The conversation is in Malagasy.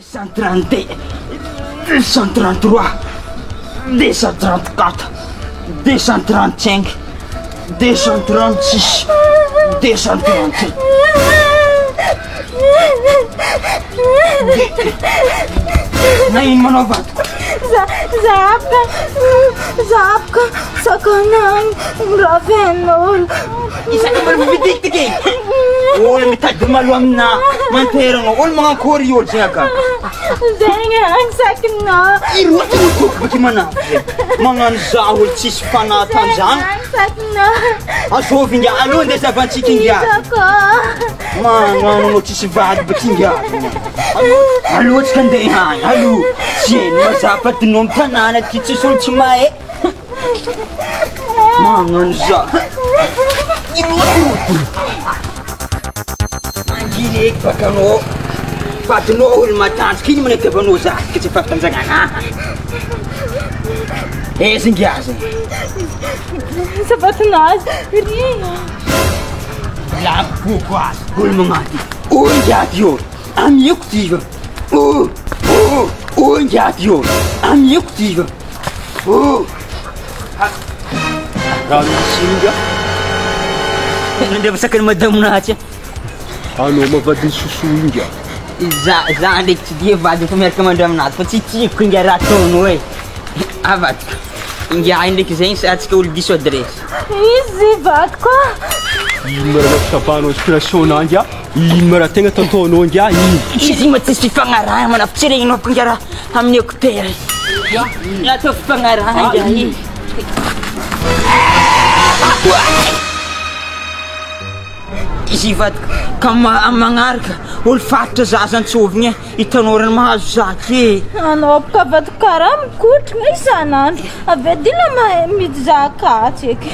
232, 233, 234, 235, 236, 237. Na ino manao vadiko? Za, za afaka, za afaka sakana raven'olo. Isaka mbola mividitiky. Olo mitady malo amina manterana, olo magnankory olo zay aka. Zegny agny sakinao. Iroa ty olo koky baky manafo zay. Magnano za olo tsisy fanatanjahana. Agny sakinao. Azovy inga, aloha ndeha zavantsika inga. Hitako. Magnano anao tsisy vady baky inga. Aloha tsika ndeha agny, aloha. Tsy hainy mazafadinao amy tanàna ty tsisy olo tsy mahay. Magnano za. Manginy eky baka anao. Vadinao olo matanjaka ino manatiavanao za ka tsy fahatanjagana. Aiza ingahy zay? Sabatinazy. Ry. Lako azy olo magnaty. O ingahy ty ô. Amiako ty va. O o o ingahy ty ô. Amiako ty va. O. Raha misy inga. Nandeha sakany madame natsy. Anao mavadiny soso inga. Za za ndraiky tsy dia vadiko miaraka mandry aminazy fa tsy tiako inga raha ataonao e. Avadiko. Ingahy ndraiky zegny sa antsika olo diso adresse. Izy vadiko. Ino ma raha mampisabanao inspiration inga? Ino ma raha tegna ataotaonao inga? Ino? Izy ma tsisy fifagnarahana manafo tsy regninao ko inga raha amin'ny écouteur. Atao fifagnarahana ingahy. Izy vadiko ka ma- magnaraka olo faritra za zantsovigny e. Hitanao raha mahazo zaky e. Anao boka vadiko karaha mikotrana isan'andro. Avy eo dila mahay mizaka atsy eky.